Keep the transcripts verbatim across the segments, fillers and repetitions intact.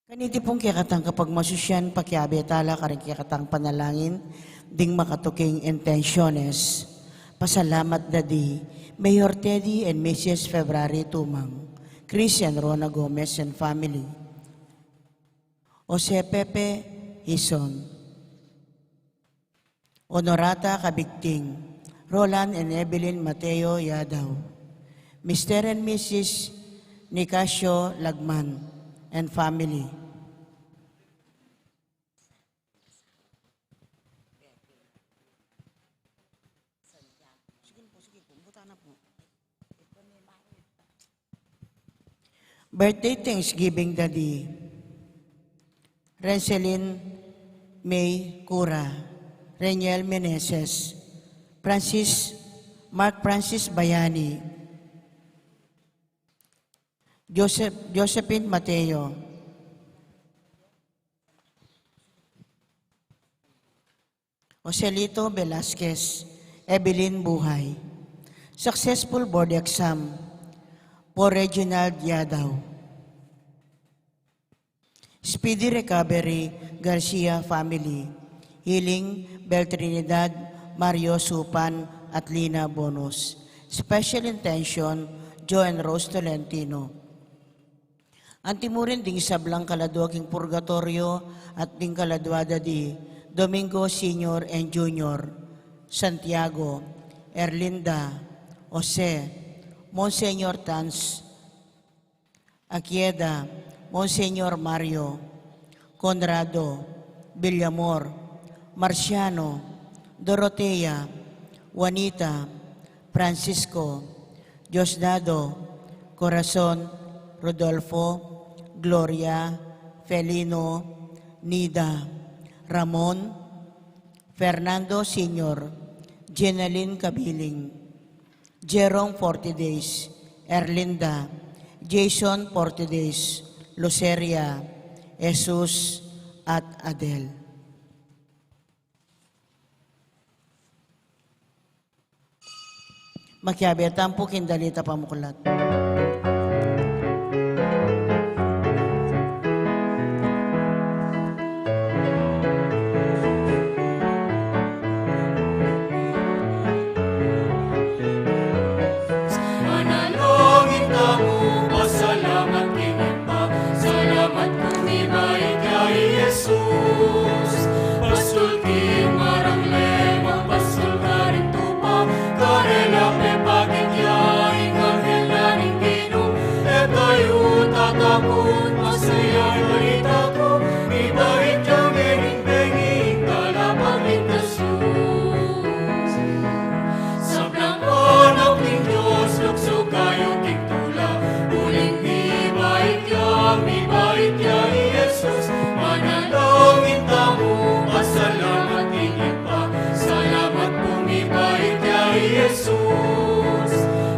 Kaniti pung kekatang kapagmasusyan, pakiabe tala karing kekatang panalangin ding makatuking intensyones. Pasalamat, Daddy. Mayor Teddy and Missus February Tumang, Chris and Rona Gomez and family. Jose Pepe Hison. Honorata Kabigting, Roland and Evelyn Mateo Yadaw, Mister and Missus Nicasio Lagman and family. Birthday Thanksgiving, Daddy. Renselin May Cura, Reniel Meneses, Francis, Mark Francis Bayani, Joseph, Josephine Mateo, Joselito Velasquez, Evelyn Buhay. Successful board exam for Reginald Yadaw. Speedy recovery, Garcia family. Healing, Bel Trinidad, Mario Supan, at Lina Bonus. Special intention, Joe and Rose Tolentino. Anti mu rin ding sablang kaladua king purgatoryo at ding kaladua da di Domingo Senior and Junior, Santiago, Erlinda, Jose, Monsignor Tans, Aquieda, Monsignor Mario, Conrado, Villamor, Marciano, Dorotea, Juanita, Francisco, Diosdado, Corazon, Rodolfo, Gloria, Felino, Nida, Ramon, Fernando Senior, Jeneline Cabiling, Jerome Forty Days, Erlinda, Jason Forty Days, Luceria, Jesus, at Adel. Makiabe tamu pu king dalit a pamuklat. Manalangin tamu, pasalamat king Ibpa, salamat pu mibait ya i Jesus. Pastul king marang lema, pastul karing tupa, karela pepakit ya ing anghel na ning Ginu. E tayu tatakut, masaya balita ku, mibait ya ngening bengi ing Talapangin Jesus. Sablang anak ning Dios, luksu kayu king tula, uling mibait ya, mibait ya i Jesus. Manalangin tamu, pasalamat king Ibpa, salamat pu mibait ya i Jesus.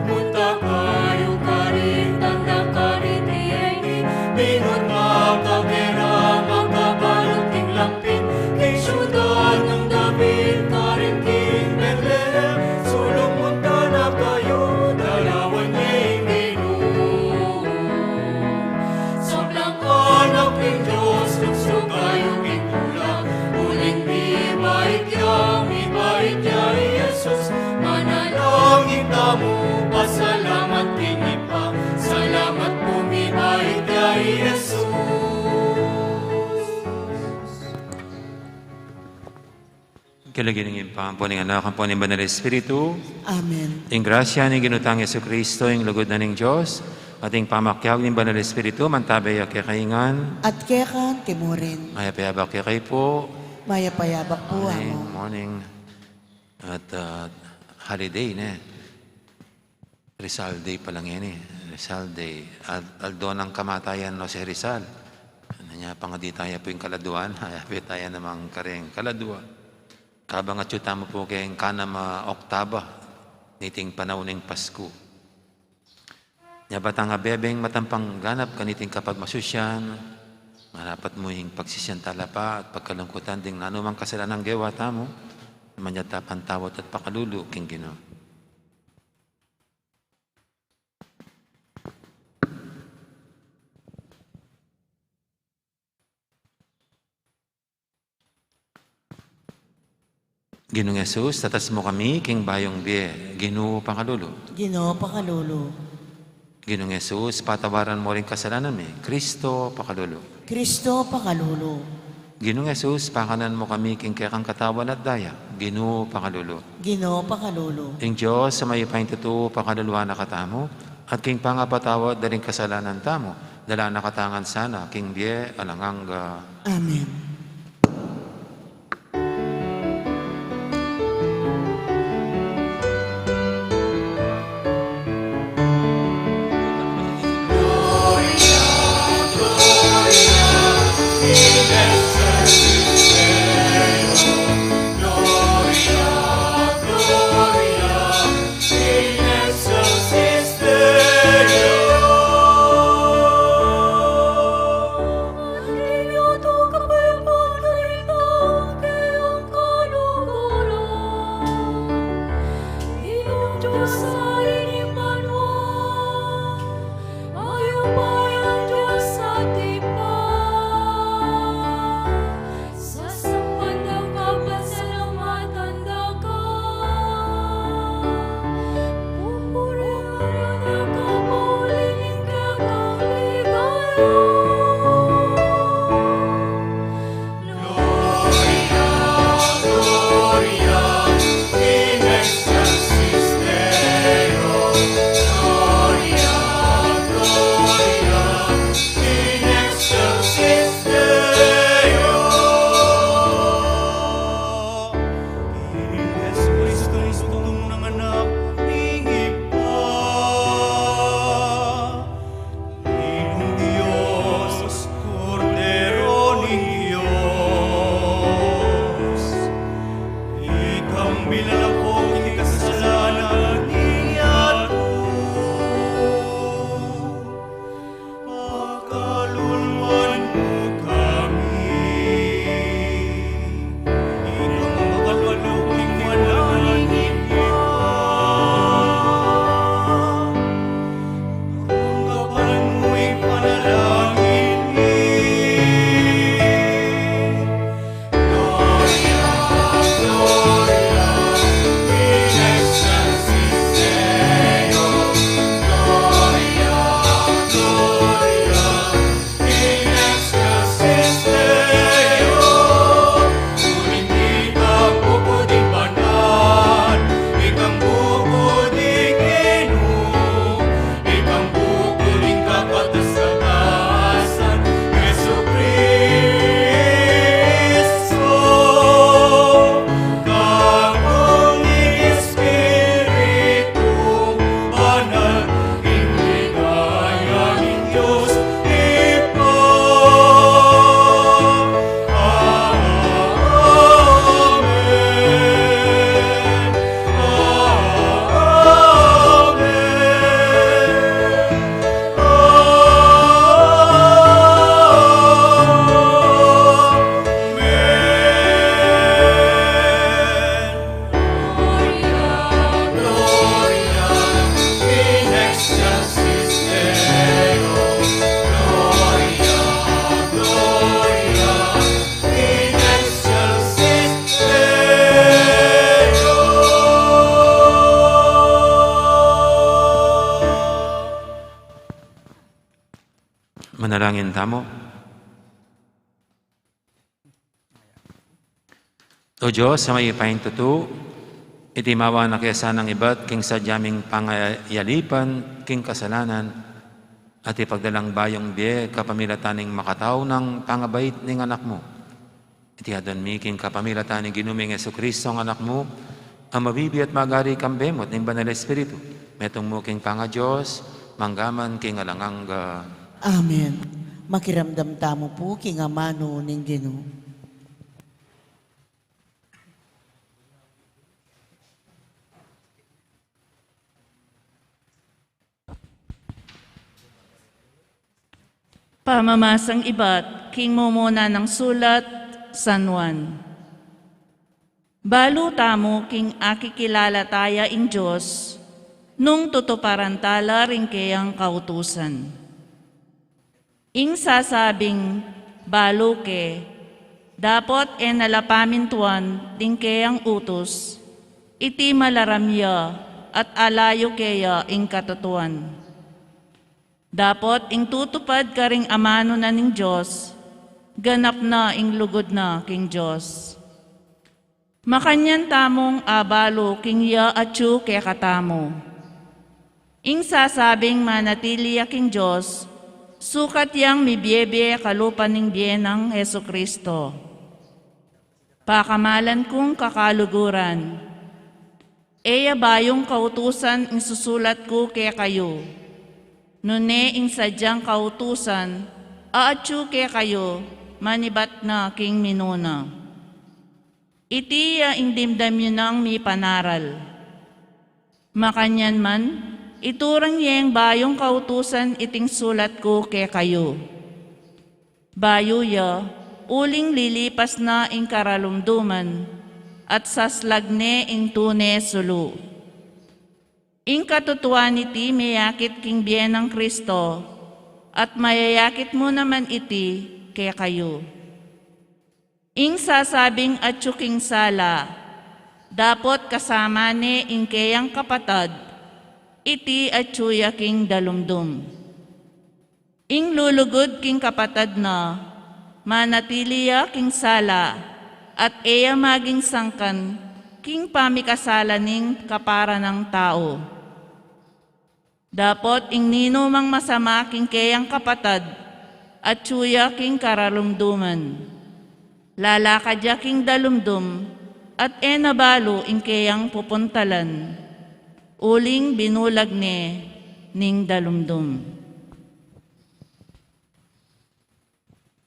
Munta kayu karing tanda kaniti a ini, binug makakera, makabalut king lang pin, king siudad nang David, karin king Betlehem, sulung munta na kayu, dalawan ye ing Ginu. Sablang anak ning Dios, luksu kayu king tula, uling mibait ya, mibait ya i Jesus. Manalangin tamu, pasalamat king Ibpa, salamat pu mibait ya i Jesus. King lagyu ning Ibpa, ampo ning Anak, ampo ning Banal Espiritu. Amen. Ing grasya ning Ginu tang Jesucristo, ing lugud na ning Dios, at ing pamakiabe ning Banal Espiritu, mantabe ya kekayu ngan. At keka anti mu rin. Mayap a abak kekayu pu. Mayap a abak pu, Amo. Morning, morning. At, ah, holiday, ne? Rizal Day pala ngeni, Rizal Day. Al-, aldo nang kamatayan no Jose Rizal. Anya, pangadi taya pu ing kaladuan, ayabe taya namang karing kaladua. Kabang atyu tamu pu keng kanam a oktaba niting panaun ning Pasku. Nya ba tang abebeng matampang ganap kaniting kapagmasusyan, marapat mu ing pagsisian tala pa at pagkalungkutan ding nanumang kasalanan gewa tamu, manyad ta pantawad at pakalulu king Ginu. Ginung Jesus, tatas mu kami king bayung bie. Ginu, pakalulu. Ginu, pakalulu. Ginung Jesus, patawaran mu ring kasalanan mi. Kristo, pakalulu. Kristo, pakalulu. Ginung Jesus, pakanan mu kami king kekang katawan at daya. Ginu, pakalulu. Ginu, pakalulu. Ing Dios a mayupayang tutu, pakaluluan na katamu, at king pangapatawad da ring kasalanan tamu, dala na katamu ngan sana king bie alang angga. Amen. Sasamban da ka, pasalamatan da ka. Pupurian da ka, pauli ning kekang ligaya. Gloria, Gloria in excelsis Deo. Gloria, Gloria in excelsis Deo. Ing Jesucristo, ing bugtung nang Anak ning Ibpa. Ginung Dios, Kordero ning Dios, ikang milalako king kasalanan ning yatu. Pakaluluan mu kami. Ikang makapalugud king banal a Ibpa. Tanggapan mu ing panalangin mi. Gloria, Gloria in excelsis Deo. Gloria, Gloria in excelsis Deo. Uling ikang bukut ing banal, ikang bukut ing Ginu, ikang bukut ing kapatasan, Jesucristo. Kang ing Espiritu Banal, ing ligaya ning Dios Ibpa. Amen. Amen. Amen. Gloria, Gloria in excelsis Deo. Gloria, Gloria in excelsis Deo. Manalangin tamu. O Dios a mayupayang tutu, iti mawa na ke sanang ibat king sadya ming pangayalipan king kasalanan, at ipagdalang bayung bie kapamilatan ning makatau nang pangabait ning Anak mu. Iti adwan mi king kapamilatan ning Ginu ming Jesucristo, ing Anak mu, a mabibie at magari kambe mu at ning Banal Espiritu, metung mu king pangaDios, mangga man king alang angga. Amen. Makiramdam tamu pu king amanu ning Ginu. Pamamasang ibat king mumuna nang sulat San Juan. Balu tamu king akikilala taya ing Dios, nung tutuparan tala ring keyang kautusan. Ing sasabing balu ke, Dapot e na la pamintuan ding keyang utus, iti malaram ya at alayu keya ing katutuan. Dapot ing tutupad karing amanu na ning Dios, ganap na ing lugud na king Dios. Makanyan tamung abalu king ya atyu kekatamu. Ing sasabing manatili ya king Dios, sukat yang mibiebie kalupa ning bie nang Jesucristo. Pakamalan kung kakaluguran, e ya bayung kautusan ing susulat ku kekayu, nune ing sadyang kautusan a atyu kekayu manibat na king minuna. Iti ya ing dimdam yu nang mipanaral. Makanyan man, iturang yeng bayung kautusan iting sulat ku kekayu. Bayu ya, uling lilipas na ing karalumduman, at saslag ne ing tune sulu. Ing katutuan niti meyakit king bie nang Kristo, at mayayakit mu naman iti kekayu. Ing sasabing atyu king sala, dapot kasama ne ing keyang kapatad, iti atyu ya king dalumdum. Ing lulugud king kapatad na, manatili ya king sala, at e ya maging sangkan king pamikasala ning kapara nang tau. Dapot ing ninumang masama king keyang kapatad, atyu ya king karalumduman. Lalakad ya king dalumdum, at e na balu ing keyang pupuntalan, uling binulag ne ning dalumdum.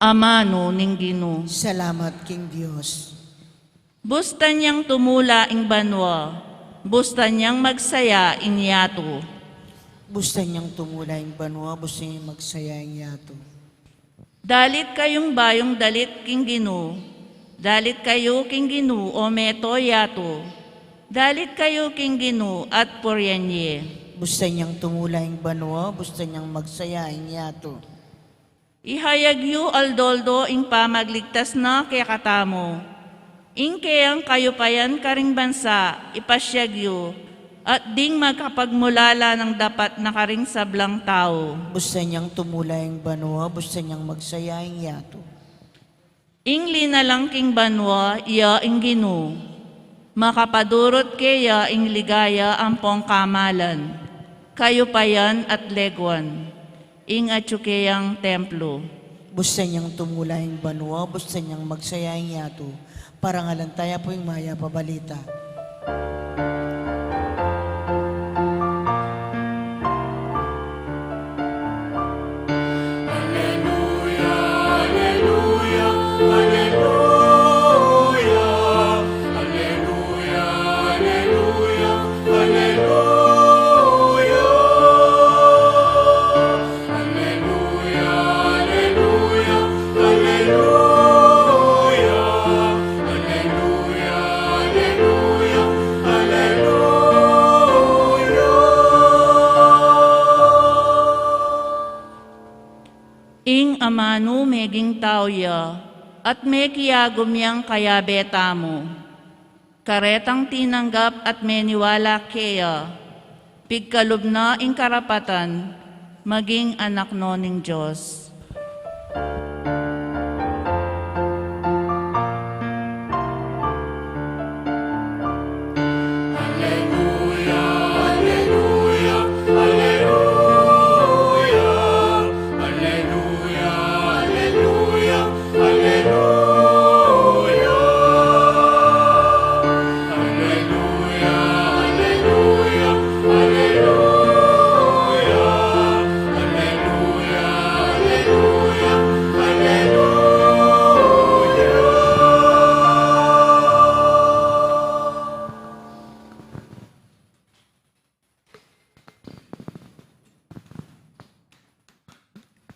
Amanu ning Ginu. Salamat king Dios. Bustan yang tumula ing banua, bustan yang magsaya ing yatu. Bustan yang tumula ing banua, bustan yang magsaya ing yatu. Dalit kayung bayung dalit king Ginu, dalit kayu king Ginu, o meto yatu. Dalit kayu king Ginu at purian ye. Bustan yang tumula ing banua, bustan yang magsaya ing yatu. Ihayag yu aldo-aldo ing pamagligtas na kekatamu. Ing keyang kayupayan karing bansa, ipasyag yu, at ding makapagmulala nang dapat na karing sablang tau. Bustan yang tumula ing banua, bustan yang magsaya ing yatu. Ing linalang king banua, iya ing Ginu. Makapadurut keya ing ligaya ampong kamalan, kayupayan at leguan, ing atyu keyang templo. Bustan yang tumula ing banua, bustan yang magsaya ing yatu. Parangalan taya pu ing mayap a balita. Ing amanu meging tau ya, at mekiagum yang kayabe tamu. Karetang tinanggap at meniwala keya, pigkalub na ing karapatan maging anak no ning Dios.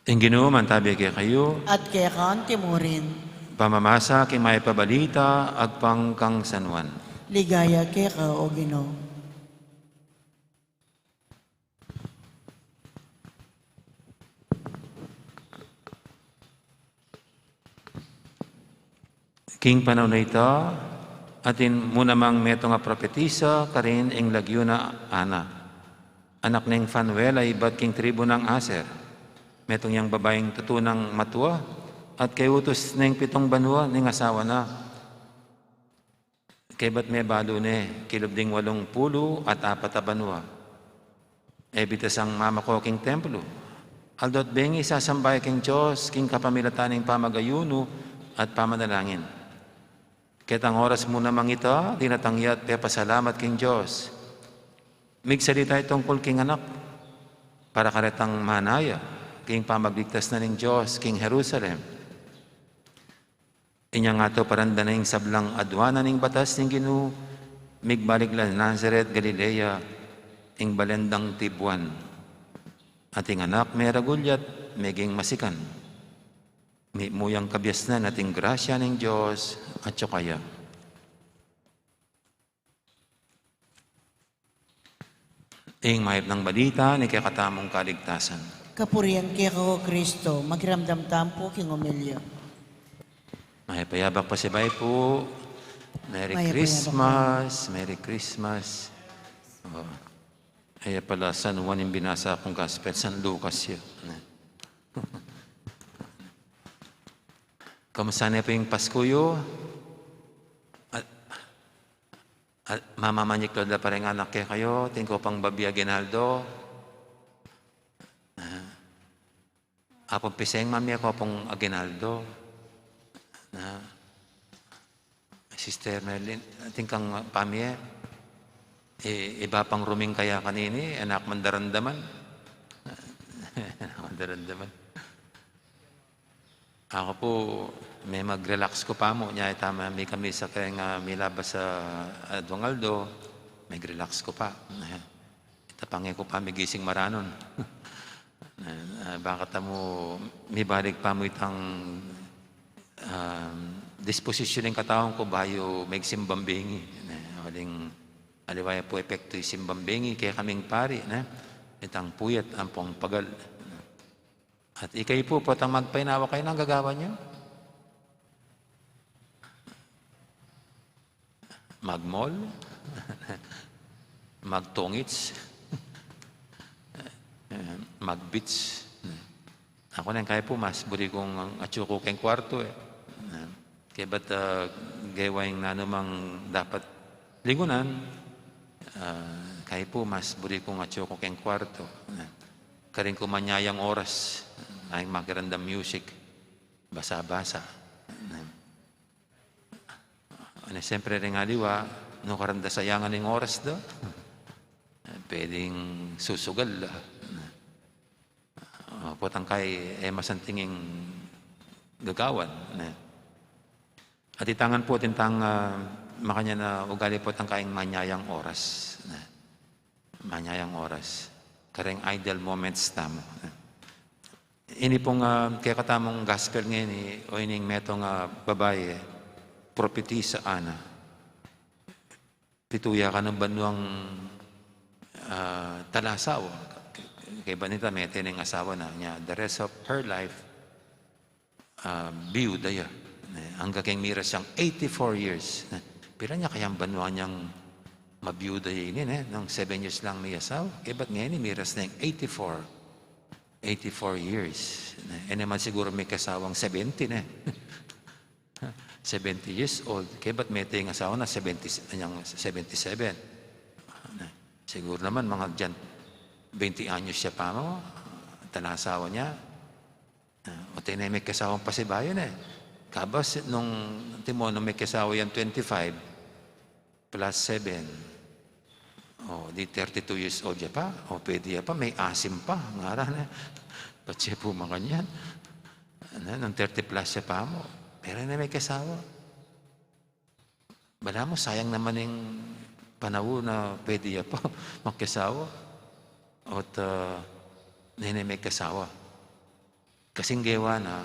Ing Ginu mantabi kekayu. At keka antimurin. Pamamasa king mayap a balita agpang kang San Juan. Ligaya keka, o Ginu. King panaun a ita, atin mu namang metung a propetisa karin ing lagyu na Ana, anak neng Fanuel, a ibat king tribu nang Aser. Metung yang babaing tutu nang matua, at kayutus neng pitung banua ning asawa na. Kaybat mebalu ne, kilub ding walung pulu at apat a banua. E bitasang mamako king templo. Aldo at bengi sasamba ya king Dios king kapamilatan ning pamag-ayunu at pamanalangin. Ketang oras mu namang ita, dinatang ya at pepasalamat king Dios. Migsalita ya tungkul king anak, para karetang mana ya king pamagligtas na ning Dios king Jerusalem. Inya ngatu, paranda na ing sablang aduanan ning batas ning Ginu, migbalik la Nazaret, Galilea, ing balen dang tibuan. At ing anak meragul ya at meging masikan. Mitmu yang kabiasnan at ing grasya ning Dios atyu kaya. Ing mayap nang balita ning kekatamung kaligtasan. Kapurian keka, O Kristo. Makiramdam tamu pu king omilya. Mayap a yabak pasibayu pu. Merry Mayap a yabak Christmas, Merry Christmas. Oh. Aya pala San Juan ing binasa kung gospel, San Lucas ya. Kamusta ne pu ing Pasku yu? At, at mamamanyiklo da pa ring anak kekayu, atin ku pang babie aguinaldo. Ah, Apung Piseng, mamie ku pung aguinaldo. Na, Sister Merlin, atin kang pamie, i-, iba pang ruming kaya kanini, e na ku man daramdaman. E na ku man daramdaman. Aku pu, me mag-relax ku pa mu, nya ita, mami kami sa keng, ah, milabas a, ah, aduang aldo, mag-relax ku pa. Ita pa nge ku pa migising maranun. Ah, baka tamu mibalik pa mu itang, ah, disposisyun ning katawan ku bayu magsimbang bengi. Ah, uling aliwa ya pu epektu ing simbang bengi kekaming pari, ne? Itang puyat ampong pagal. At ikayu pu, potang magpainawa kayu, nanu ing gagawan yu? Mag-mall, magtungits, mag-beach. Aku neng kayu pu, mas buri kung atyu ku keng kwartu, e. Kaybat, ah, gewa ing nanu mang dapat lingunan, ah, kayu pu, mas buri kung atyu ku keng kwartu. Karin ku manyayang oras, ing makiramdam music, basa-basa. Ane, siyempre, ring aliwa, nukarin da sayangan ing oras da. Pwedeng susugal da. O, potang kayi, e masanting ing gagawan, ne? At itang ngan pu, atin tang, ah, makanyan a ugali, potang kaying manyayang oras, ne? Manyayang oras. Kareng idle moments tamu, ne? Ini pung, ah, kekatamung gospel ngeni, o ining metung a babai, propetisa Ana. Pitu ya kanung banuang, ah, talasawa. Kaybat nita, mete neng asawa na, nya the rest of her life, ah, biyuda ya. Ne, angga keng miras yang eighty-four years. Ne, pira nya kayang banua nyang mabiyuda ya ini, ne? Nung seven years lang miyasawa. Kaybat ngeni, miras neng eighty-four. Eighty-four years. Ne, e naman siguru mikasawang seventy, ne? Seventy years old. Kaybat mete ing asawa na seventy, anyang seventy-seven. Ne, siguru naman, mga dyan, twenty anyos ya pa mu, talasawa nya. Ah, o, tene, mikasawang pasibayu, ne? Kabas, nung, atin mu, nung mikasawang twenty-five plus seven, o, di thirty-two years old ya pa. O, pwede ya pa, may asim pa, ngara, ne? Patse pu makanyan. Ano, nung thirty plus ya pa mu, pero ne mikasawa. Balamu, sayang naman ing panaun a pwede ya pa makiasawa. Ot, ah, nene mikasawa. Kasing gewa na,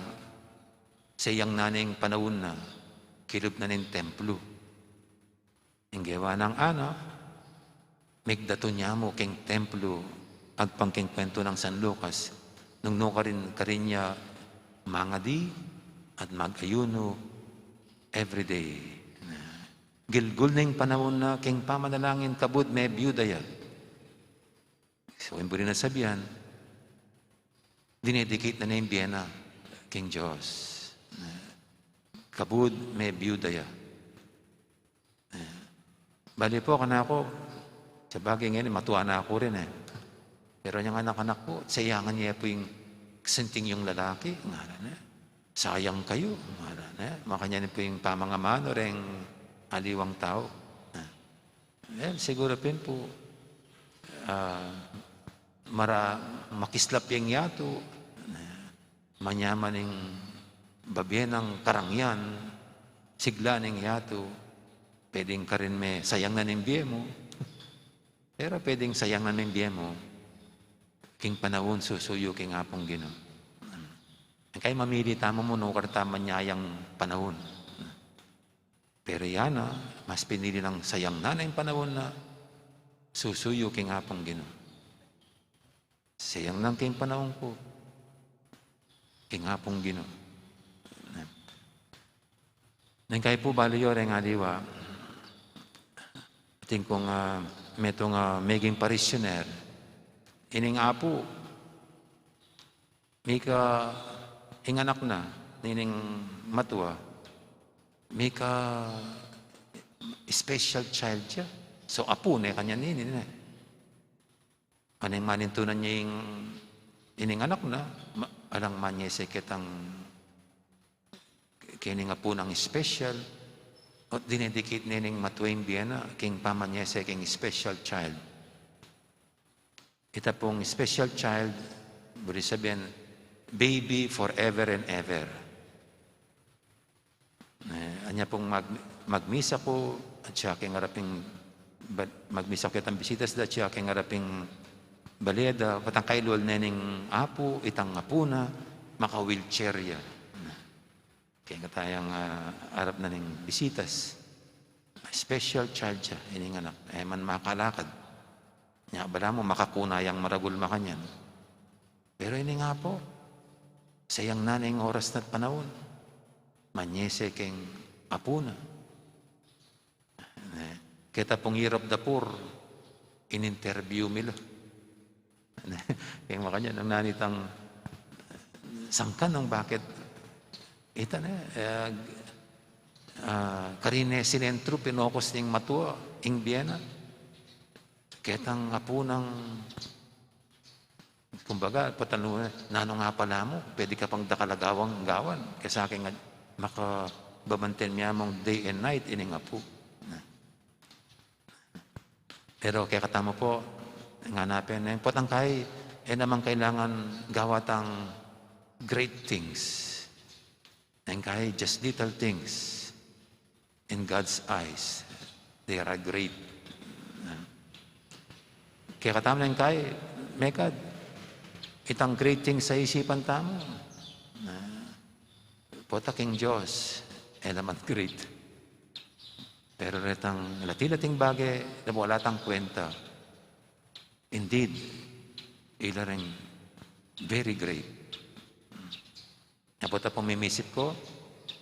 sayang na ning panaun na, kilub na ning templo. Ing gewa nang Ana, migdatun ya mu king templo, agpang king kuwentu nang San Lucas, nung nukarin, karin ya mangadi at mag-ayuno, Every day. Gilgul na ing panaun na king pamanalangin, kabud mebiyuda ya. So, ing buri nang sabian, dinedicate na ne ing bie na king Dios. Kabud mebiyuda ya. Bale pu, kanaku, sabagay ngeni, matua na ku rin e. Pero inyang anak-anak pu, sayangan ye pu ing sinting yung lalaki, ngana ne. Sayang kayu, ngana ne. Makanyan pu ing pamangamanu reng aliwang tau. E, siguru pin pu, ah, mara-, makislap yang yatu, manyaman ing babie nang karangyan, sigla ning yatu, pwedeng karin me sayang na ning bie mu, pero pwedeng sayang na ning bie mu king panaun susuyu king Apung Ginu. Kaya mamili tamu mu nung karta manyayang panaun. Pero yana, mas pinili nang sayang na ning panaun na susuyu king Apung Ginu. Sayang na king panaun ku king Apung Ginu. Neng kai pu bale yu reng aliwa, atin kung, ah, metung, ah, meging parishioner. Ining apu, mika ing anak na, nining matua, mika special child ya. So, apu ne kanyan ini ne. Maneng manintunan ya ing, ining anak na, ma-, alang manyese ketang, kening apu nang special, o dinedicate ne ning matua ing bie na king pamanyese king special child. Ita pung special child, buri sabian, baby forever and ever. E, anya pung mag-, magmisa ku, atia king arap ing ba-, magmisa ku ketang bisitas da, atia king arap ing bale da, potang kailul ne ning apu, itang apu na, maka-wheelchair ya. Keng katayang, ah, arap na ning bisitas. Special child ya, ining anak. E man makalakad. Nya balamu, makakuna yang maragul makanyan. Pero ini nga pu, sayang na ning oras na't panaun. Manyese keng apu na. Ne, keta pung Year of the Poor, in-interview mi la. Ne, keng makanyan, nung nanitang sangkan nung bakit, ita ne, e, ah, karine sinentru, pinokus ning matua ing bie na. Ketang apu nang, kumbaga, patanungan, nanu nga pala mu, pwede ka pang dakal a gawang gawan, kesa king makababanten mya mung day and night ining apu. Pero kekatamu pu, ngana pin, e, potang kai, e naman kailangan gawa tang great things. Ing kai, just little things in God's eyes, they are great. Kekatamu ing kai, mekad, itang great things a isipan tamu, pota king Dios, e naman great. Pero retang lati-lating bage, na wala tang kwenta. Indeed, ila reng very great. Nya pota pung mimisip ku,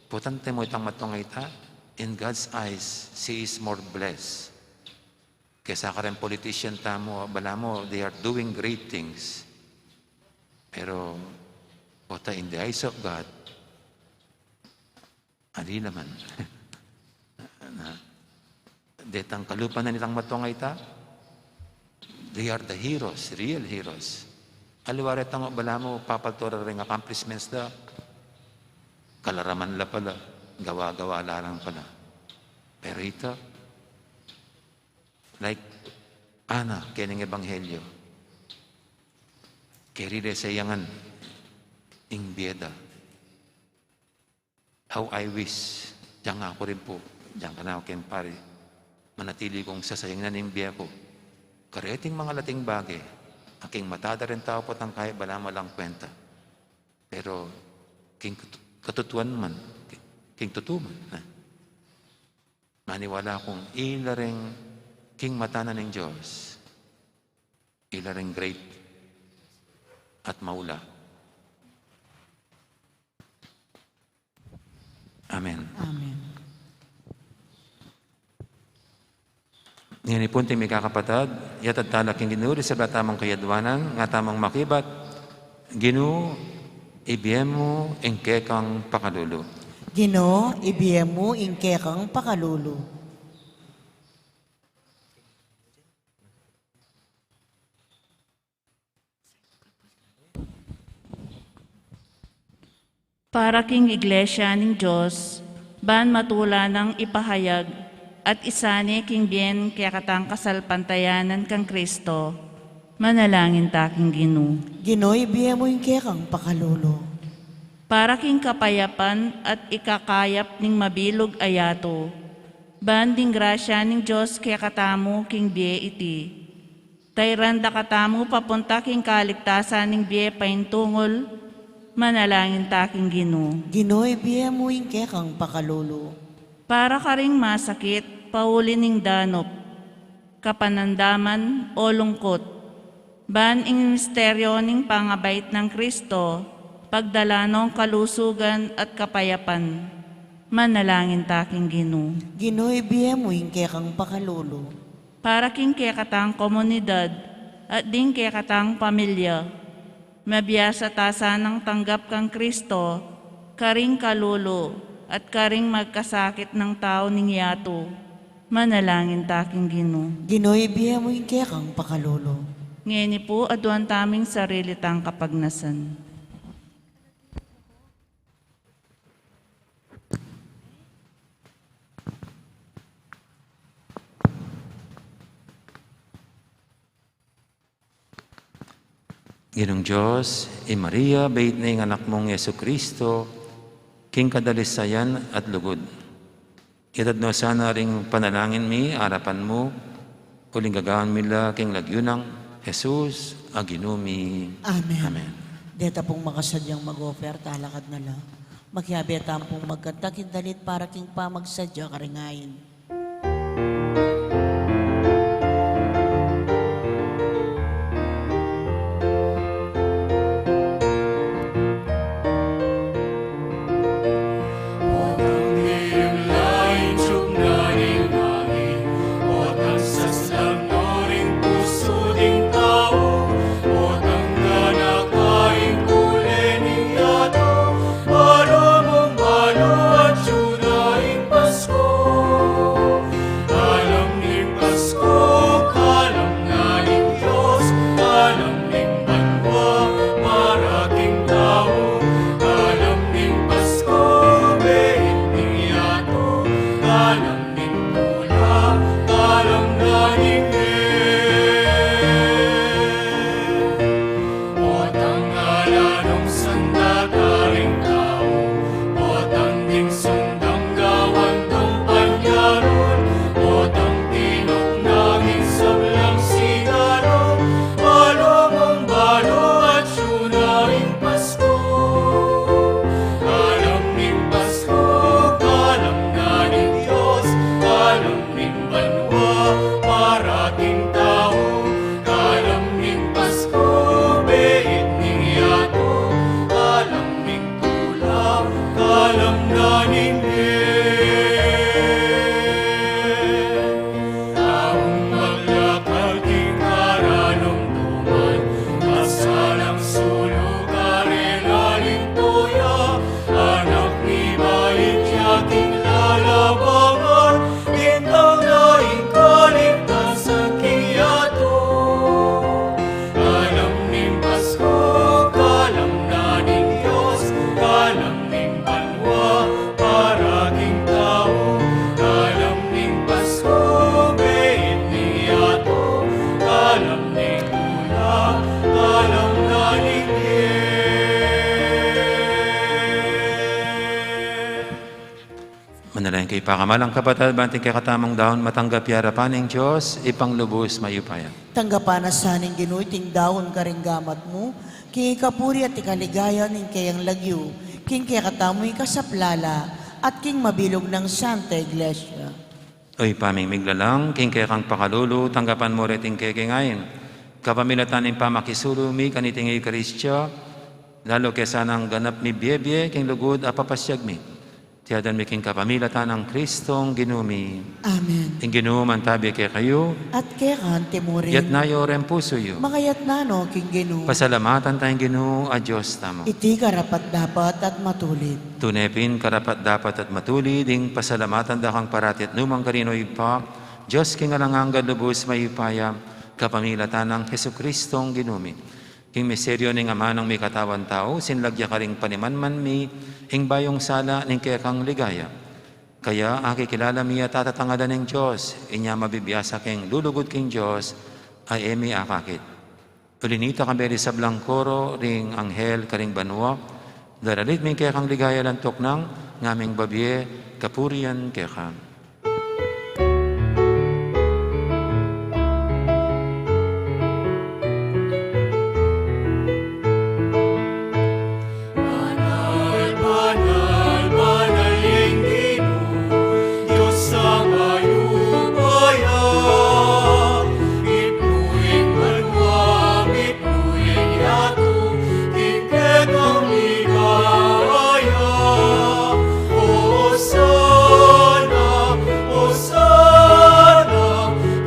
potang temu itang matua a ita, in God's eyes, she is more blessed. Kesa kareng politician tamu, balamu, they are doing great things. Pero, pota in the eyes of God, ali la man. Na, detang kalupa na nitang matua a ita, they are the heroes, real heroes. Aliwa retang balamu papaltura reng accomplishments da, kalaraman la pala, gawa-gawa la reng pala. Pero ita, like Ana, kening ebanghelyo, keri de sayangan ing bie da. How I wish, diang aku rin pu, diang kanaku keng pari, manatili kung sasayangan ing bie ku kareting mangalating bage, a king mata da reng tau potang kai balamu alang kwenta. Pero king katu-, katutuan man, king tutu man, na, maniwala kung ila reng king mata na ning Dios, ila reng great at maula. Amen. Amen. Ngeni pu, anting mikakapatad, yatad tala king Ginu ding sabla tamung kayadwanan, nga tamung makibat, Ginu, ibie mu ing kekang pakalulu. Ginu, ibie mu ing kekang pakalulu. Para king Iglesia ning Dios, ban matula nang ipahayag at isane king bien kekatang kasalpantayanan kang Kristo, manalangin ta king Ginu. Ginu, ibie mu ing kekang pakalulu. Para king kapayapan at ikakayap ning mabilug a yatu, ban ding grasya ning Dios kekatamu king bie iti, tairan da katamu papunta king kaligtasan ning bie paintungul, manalangin ta king Ginu. Ginu, ibie mu ing kekang pakalulu. Para karing masakit pauli ning danup, kapanandaman o lungkut, ban ing misteryo ning pangabait nang Kristo pagdala nong kalusugan at kapayapan, manalangin ta king Ginu. Ginu, ibie mu ing kekang pakalulu. Para king kekatang komunidad at ding kekatang pamilya, mabiasa ta sanang tanggap kang Kristo karing kalulu at karing magkasakit nang tau ning yatu, manalangin ta king Ginu. Ginu, ibie mu ing kekang pakalulu. Ngeni pu, aduan tamu ing sarili tang kapagnasan. Ginung Dios, i Maria, bait ning Anak mung Jesucristo, king kadalisayan at lugud. Itad no sana ring panalangin mi arapan mu, uling gagawan mi la king lagyu nang Jesus a Ginu mi. Amen. Amen. Deta pung makasadyang mag-offer, talakad na la. Makiabe tamu pung magkanta king dalit para king pamagsadya karing ain. Ning banua para king tau, kalam ning Pasku, beit ning yatu, kalam ning tula, kalam na ning bie. Taung maglakal king karanumduman, masalang sulu kareng aling tuya, anak ni bait ya king lalabangan, bintang na ing kaligtasan king yatu. Kalam ning Pasku, kalam na ning Dios, kalam ning banua para king tau, kalam ning Pasku, beit ning yatu, kalam ning tula, kalam na ning bie. Manalangin kayu, pakamalan kung kapatad, ban ing kekatamung daun matanggap ya arapan ning Dios, Ibpang lubus mayupaya. Tanggapan na sa ning Ginu iting daun karing gamat mu, king ikapuri at ikaligaya ning keyang lagyu, king kekatamung ikasaplala, at king mabilug nang Santa Iglesia. O Ibpa ming miglalang, king kekang pakalulu, tanggapan mu reting kekeng ain kapamilatan ning pamakisulu mi kaniting Eukaristia, lalu ke sanang ganap mibie-bie king lugud a papasiag mi. Yadan mi king kapamilatan nang Kristong Ginu mi. Amen. Ing Ginu mantabi kekayu. At keka mu rin. Itas yu reng pusu yu. Makaitas no king Ginu. Pasalamatan taya ing Ginu a Dios tamu. Iti karapat-dapat at matulid. Tune pin karapat-dapat at matulid ing pasalamatan da kang parati at nukarin man, Ibpa, Dios king alang angga, lubus mayupaya, kapamilatan nang Jesucristong Ginu mi. King misteryu ning Amanang mikatawan tau, sinlagya karing panimanman mi ing bayung sala ning kekang ligaya. Kaya akikilala mi a tatangadan ning Dios, inya mabibiasa keng lulugud king Dios a e mi akakit. Uli na nita, kambe ding sablang koro ring anghel karing banua, daralit mi ing kekang ligaya, lantuk nang ngaming babie kapurian keka. Banal, banal, banal ing Ginu, Dios a mayupaya. Mitmu ing banua, mitmu ing yatu, king kekang ligaya. Hosana, Hosana,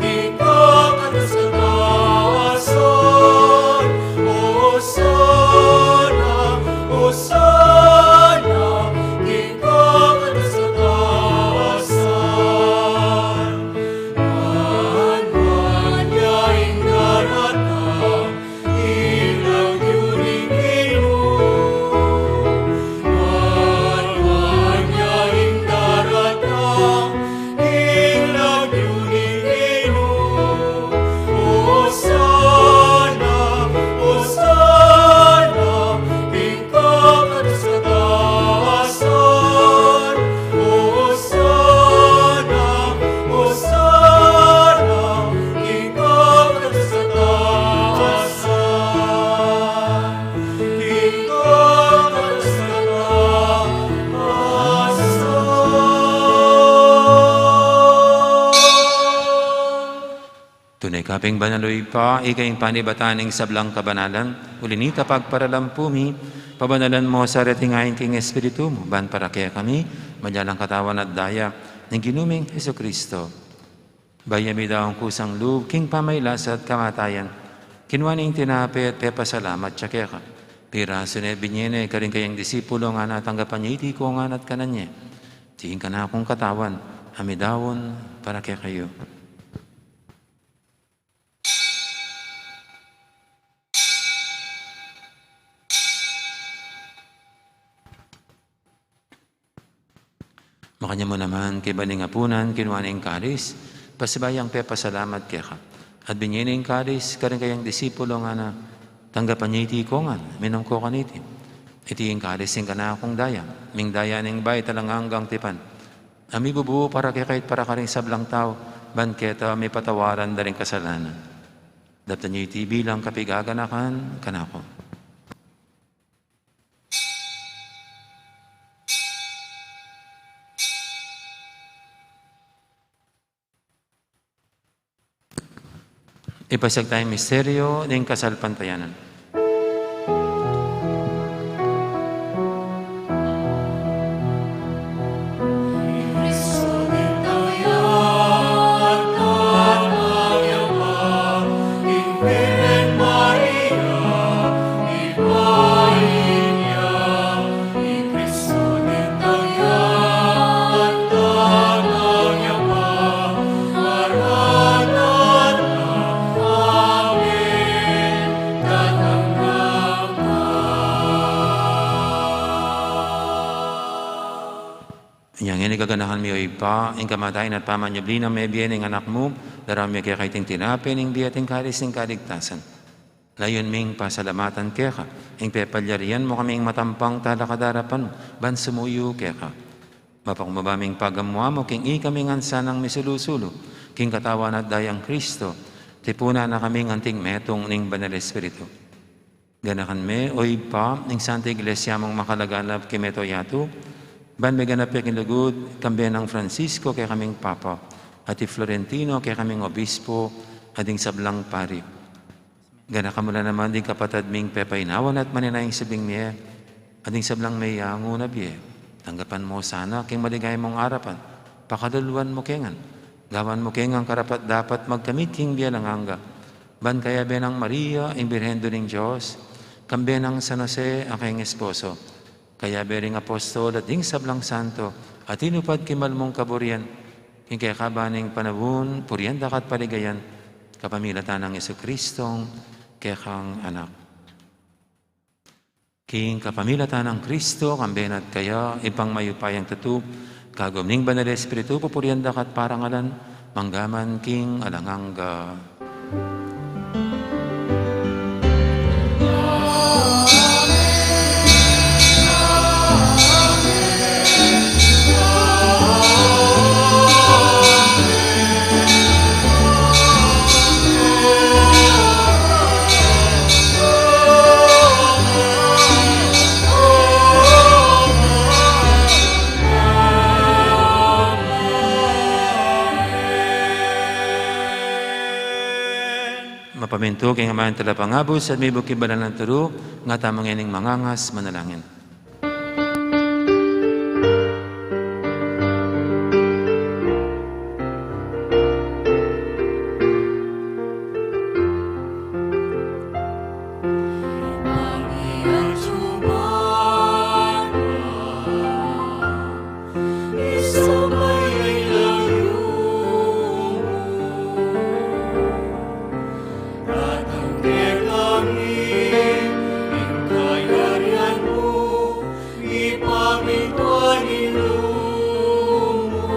king kakatas-katasan. Hosana, Hosana, king kakatas-katasan. Nuan, nuan ya ing daratang, king lagyu ning Ginu. Nuan, nuan ya ing daratang, king lagyu ning Ginu. Hosana, Hosana, king kakatas-katasan. Hosana, Hosana, king kakatas-katasan. King kakatas-katasan. Tune ka pin banal, o Ibpa, ika ing panibatan ning sablang kabanalan, uli na nita pagparalampu mi, pabanalan mu sa reting ain king Espiritu mu, ban para kekami, maging katawan at daya ning Ginu ming Jesucristo. Bayu ya midaun kusang lub king pamagkasakit at kamatayan, kinua ne ing tinape at pepasalamat ya keka. Pirasu ne, binie ne karing kayang disipulo, ngana, tanggapan ye iti kongan at kanan ye. Iti ing kanakung katawan, a midaun para kekayu. Makanyan mu naman, kaybat ning apunan, kinua ne ing kalis, pasibayu yang pepasalamat keka. At binie ne ing kalis karing kayang disipulo, ngana, tanggapan ye iti kongan, minum ko kaniti. Iti ing kalis ning kanakung daya, ing daya ning bayu at alang anggang tipan, a mibubu para kekayu at para karing sablang tau, ban keta mipatawad da ring kasalanan. Daptan ye iti bilang kapaganakan kanaku. Ipasiag taya ing misteryu ning kasalpantayanan. Inya ngeni, kaganakan mi, o Ibpa, ing kamatayan at pamanyubli nang mebie ning Anak mu, daraun mi keka iting tinape ning bie at ing kalis ning kaligtasan. Layun ming pasalamatan keka ing pepalyarian mu kaming matampang talakad king arapan mu, ban sumuyu keka. Mapakumbaba ming pagamu-amu king ikami ngan sanang misulu-sulu king katawan at dayang Kristo, tipunan na kaming anting metung ning Banal Espiritu. Ganakan me, o Ibpa, ing Santa Iglesia mung makalaganap king mabilug a yatu, ban meganap ya king lugud, kambe nang Francisco kekaming Papa, at i Florentino kekaming Obispo, at ding sablang pari. Ganakan mu la naman ding kapatad ming pepainawan at manenaya king subling mie, at ding sablang meyangu na bie. Tanggapan mu sana king maligaya mung arapan, pakaluluan mu kami ngan, gawan mu kami ngan karapat-dapat magkamit king bie alang angga. Ban kayabe nang Maria, ing Birhen Indu ning Dios, kambe nang San Jose a kayang esposo, kayabe ring apostol at ding sablang santo a tinupad king mal mung kaburian, king kekaban ning panaun, purian da ka at paligayan, kapamilatan nang Jesucristong kekang Anak. King kapamilatan nang Kristo, kambe na at kaya, Ibpang mayupayang tutu, kagum ning Banal Espiritu, pupurian da ka at parangalan, mangga man king alang angga. Mapamintu king Ama ing Talapangabus, at mibuk king banal nang turu, nga tamu ngening mangangas manalangin. Datang kekami ing kayarian mu, mipamintuan ing lub mu.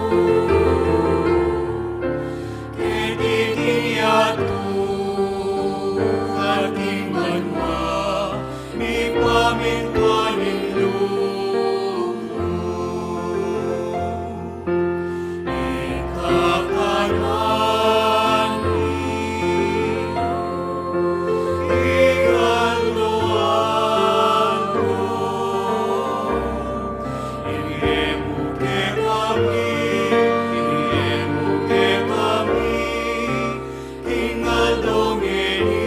Keti king yatu anti king banua, mipamintuan ing lub mu. Ing kakanan mi king aldo-aldo, ibie mu kekami, ibie mu kekami king aldo ngeni.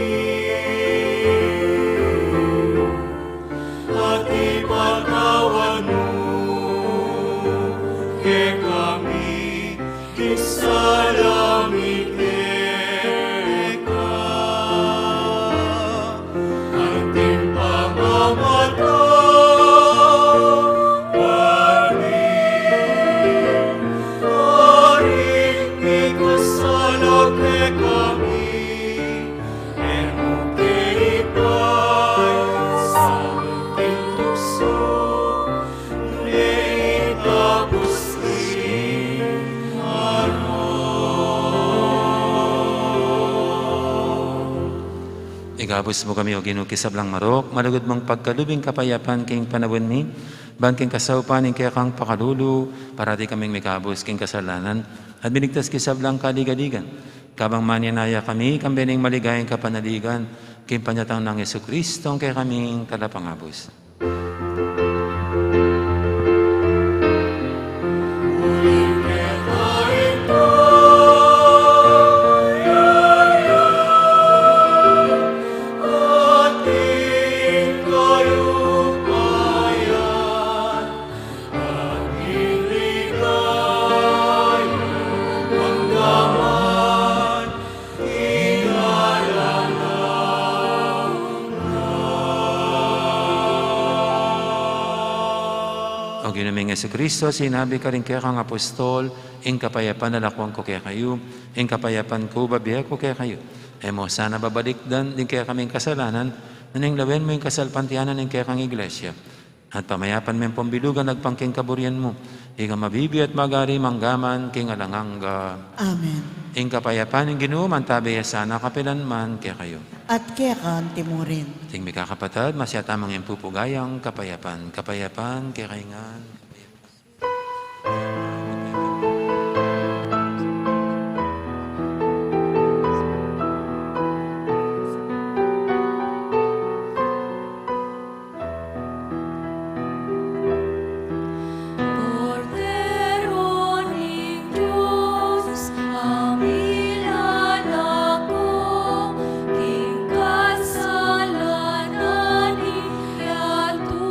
At ipatawad mu kekami ing sala mi keka, anti ing pamamatawad mi karing mikasala kekami. E mu ke ipaisaul king tuksu, nune ikabus king marok. Ikabus mu kami, O Ginu, king sablang marok, malugud mung pagkalub ing kapayapan king panaun mi, ban king kasaupan ning kekang pakalulu, parati kaming mikabus king kasalanan, at miligtas king sablang kaligaligan. Kabang manenaya kami, kambe ning maligayang kapanaligan, king panyatang nang Jesucristo, ing kekaming Talapangabus. O Ginu ming Jesucristo, sinabi mu karing kekang apostol, ing kapayapan lakuan ku kekayu, ing kapayapan ku bibie ku kekayu. E mu sana babalikdan ding kekaming kasalanan, nune lawen mu ing kasalpantayanan ning kekang Iglesia. At pamayapan me ampong bilugan agpang king kaburian mu, ika a mabibie at magari mangga man king alang angga. Amen. Ing kapayapan ning Ginu mantabe ya sana kapilan man kekayu. At keka anti murin. King mikakapatad, masyata mung ing pupugayang kapayapan, kapayapan kekayu ngan. Kordero ning Dios, a milalako king kasalanan ning yatu.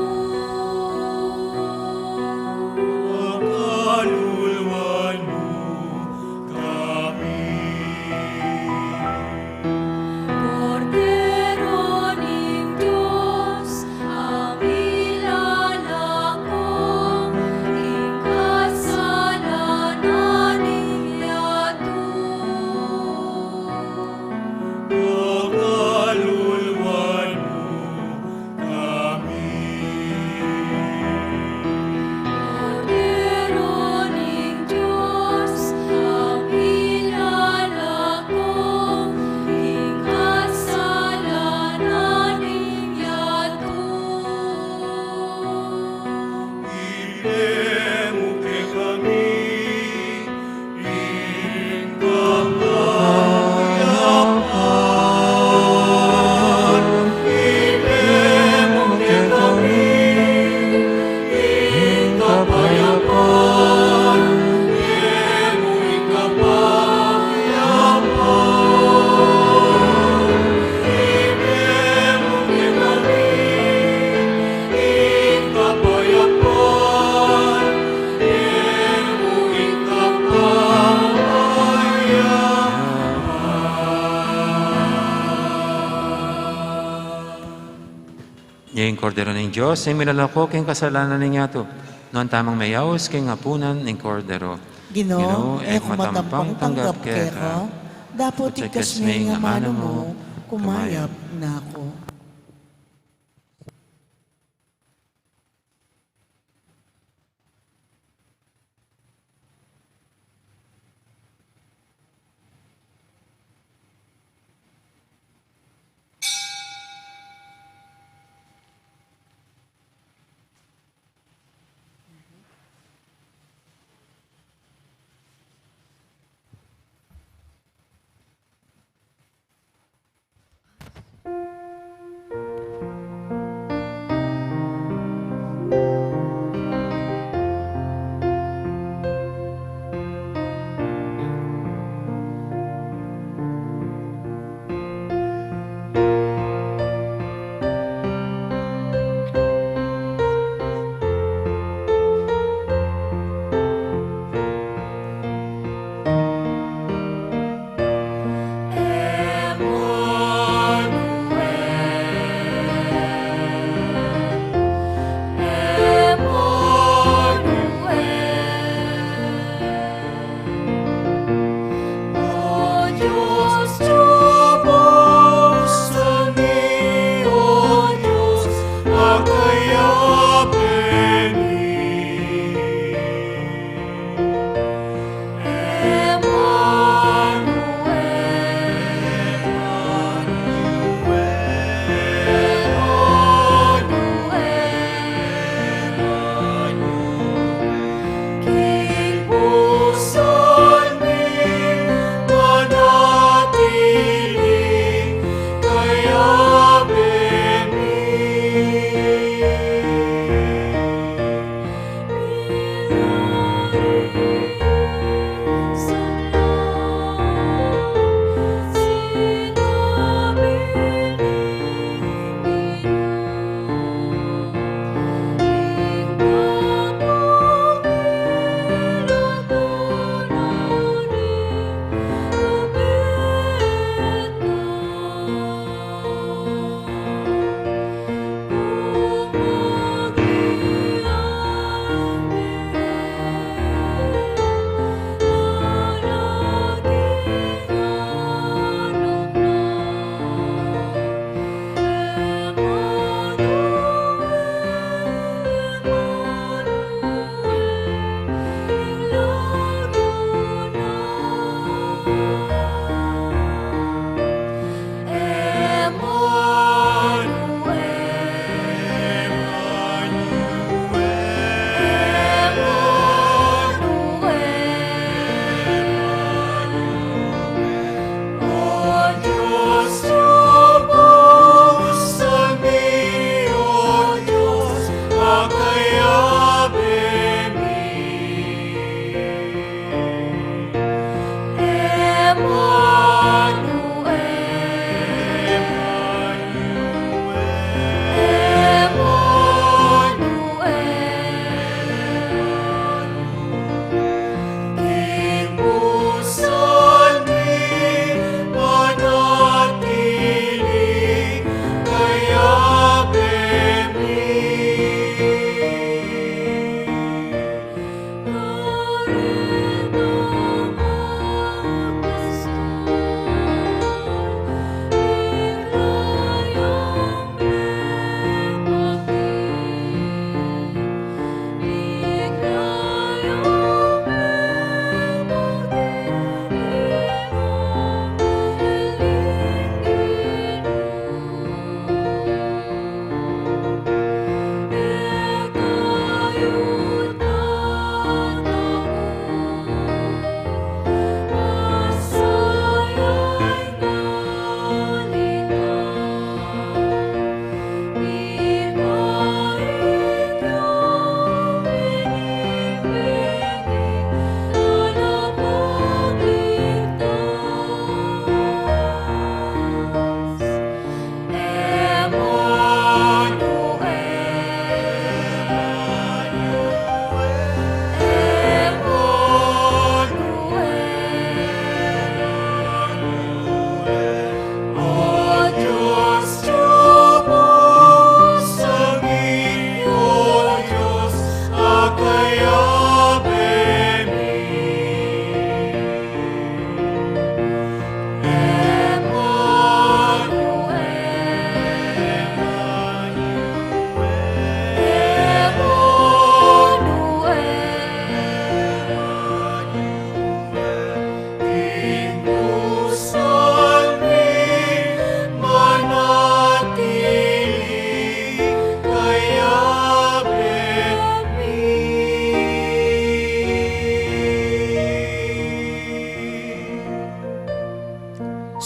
Ing Kordero ning Dios, ing milalako king kasalanan ning yatu. Nuan tamung meyaus king apunan ning Kordero. Ginu, e ku matampang tanggap keka, dapot ikasme ing amanu mu, kumayap na ku.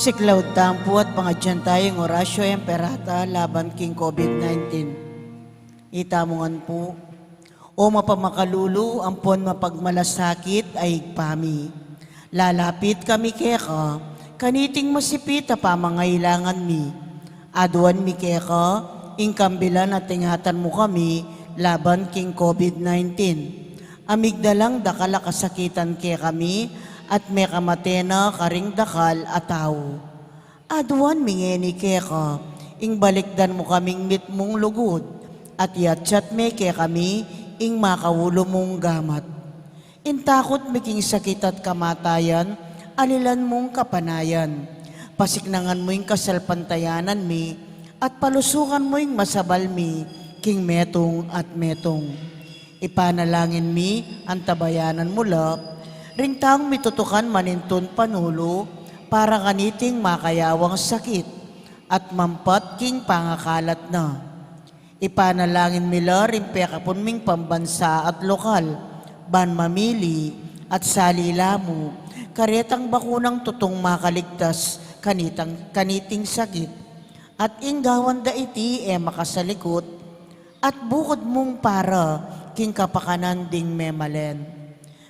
Siklaud tamu pu at pangadyan taya ing Oratio Imperata laban king COVID nineteen. Itamu ngan pu, O mapamakalulu ampon mapagmalasakit a Ibpa mi, lalapit kami keka kaniting masipit a pamangailangan mi. Aduan mi keka ing kambilan a tingatan mu kami laban king COVID nineteen. Amigdalang dakal a kasakitan kekami at mekamate na karing dakal a tau. Aduan mi ngeni keka ing balikdan mu kaming mitmung lugud at yatsat me kekami ing makaulu mung gamat. Ing takut mi king sakit at kamatayan, alilan mung kapanayan. Pasiknangan mu ing kasalpantayanan mi at palusukan mu ing masabal mi king metung at metung. Ipanalangin mi, antabayanan mu la ring taung mitutukan manintun panulu para kaniting makayawang sakit at mampat king pangakalat na. Ipanalangin mi la ring pekapun ming pambansa at lokal, ban mamili at salila mu karetang bakunang tutung makaligtas kanitang, kaniting sakit. At ing gawan da iti e makasalikut, at bukud mung para king kapakanan ding memalen.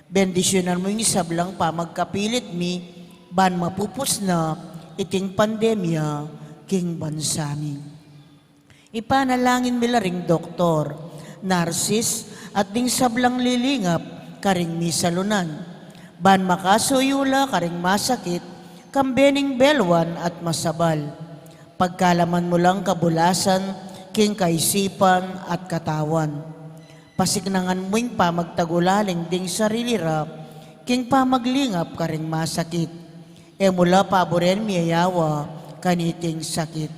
Bendisyunan mu ing sablang pamagkapilit mi, ban mapupus na iting pandemya king bansa mi. Ipanalangin mi la ring doktor, narsis, at ding sablang lilingap karing misalunan, ban makasuyu la karing masakit, kambe ning beluan at masabal. Pagkalaman mu lang kabulasan king kaisipan at katawan. Pasiknangan mu ing pamagtagulaling ding sarili ra king pamaglingap karing masakit. E mu la paburen miyayawa kaniting sakit.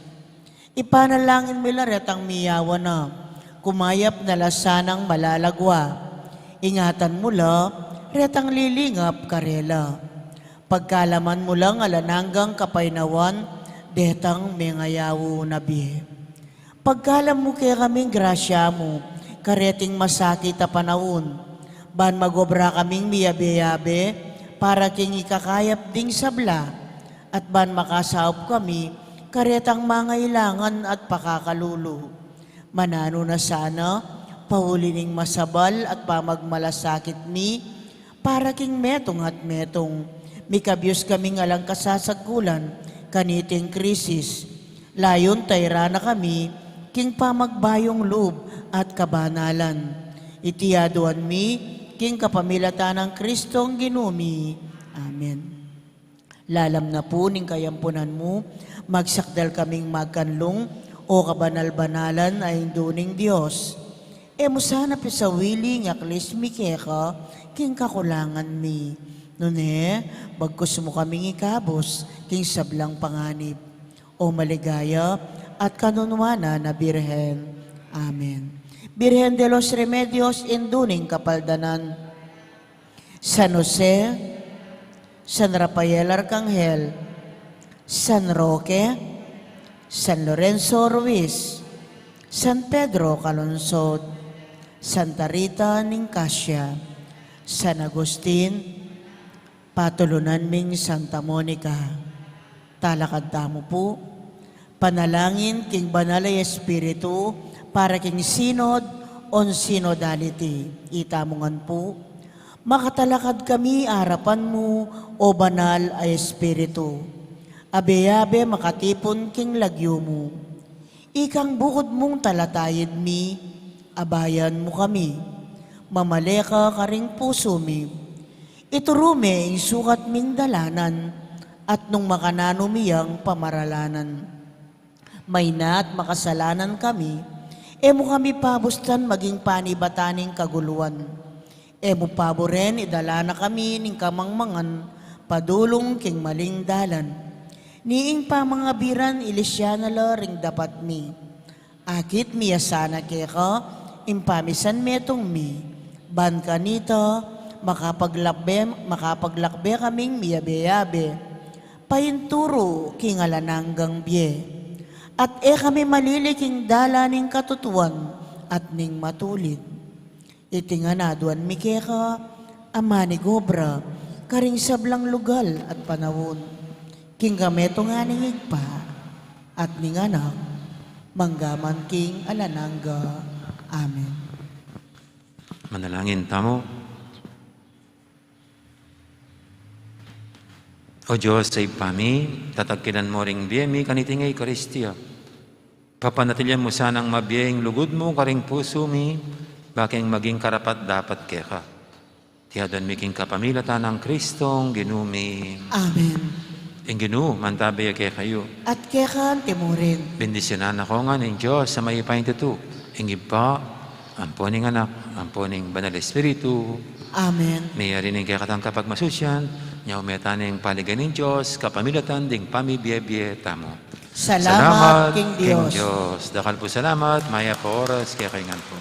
Ipanalangin mi la retang miyawa na, kumayap na la sanang malalagwa. Ingatan mu la retang lilingap karela. Pagkalaman mu lang alang anggang kapaynawan detang mengayaw na bie. Pagkalam mu kekaming grasya mu kareting masakit a panaun, ban magobra kaming miyabe-yabe para king ikakayap ding sabla, at ban makasaup kami karetang mangailangan at pakakalulu. Mananu na sana, pauli ning masabal at pamagmalasakit mi, para king metung at metung, mikabyus kaming alang kasasagkulan kaniting krisis. Layun tayra na kami king pamagbayung lub at kabanalan. Iti aduan mi king kapamilatan nang Kristong Ginu mi. Amen. Lalam na pu ning kayampunan mu, magsakdal kaming magkanlung, O kabanal-banalan a Indu ning Dios. E mu sana pisawili ing aklis mi keka king kakulangan mi. Nune, bagkus mu kaming ikabus king sablang panganib, O maligaya at kanunuanan a Birhen. Amen. Birhen de los Remedios, Indu ning Kapaldanan. San Jose, San Rafael Arcangel, San Roque, San Lorenzo Ruiz, San Pedro Calungsod, Santa Rita ning Cascia, San Agustin, patulunan ming Santa Monica. Talakad tamu pu. Panalangin king Banal a Espiritu para king Synod on Synodality. Itamu ngan pu. Makatalakad kami arapan mu, O Banal a Espiritu. Abe-abe makatipun king lagyu mu. Ikang bukud mung talatayid mi, abayan mu kami. Mamale ka karing pusu mi. Ituru me ing sukat ming dalanan, at nung makananu mi yang pamaralanan. Mayna at makasalanan kami, e mu kami pabustan maging panibatan ning kaguluan. E mu paburen idala na kami ning kamangmangan padulung king maling dalan. Ni ing pamangabiran ilisya na la ring dapat mi. Akit mi ya sana keka ing pamisan metung mi, ban kanita makapaglakbe, makapaglakbe kaming miyabe-yabe painturu king alang anggang bie. At e kami malili king dalan ning katutuan at ning matulid. Iti ngan aduan mi keka, a manigobra karing sablang lugal at panaun. King kametungan ning Ibpa, at ning Anak, manggaman king alang angga. Amen. Manalangin tamu. O Dios a Ibpa mi, tatangkilan mu ring bie mi kaniting Eukaristia. Papanatilian mu sanang mabie ing lugud mu karing pusu mi, bakeng maging karapat-dapat keka. Iti adwan mi king kapamilatan nang Kristong Ginu mi. Amen. Ing Ginu mantabi ya kekayu. At keka naman murin. Bendisyunan na kayu ngan ning Dios a mayupayang tutu, ing Ibpa, ampo ning Anak, ampo ning Banal Espiritu. Amen. Meyari ne ing kekatang kapagmasusian, nya ume tane ing paligayan ning Dios kapamilatan ding pamibie-bie tamu. Salamat king Dios. Dakal pung salamat, mayap a oras kekayu ngan pu.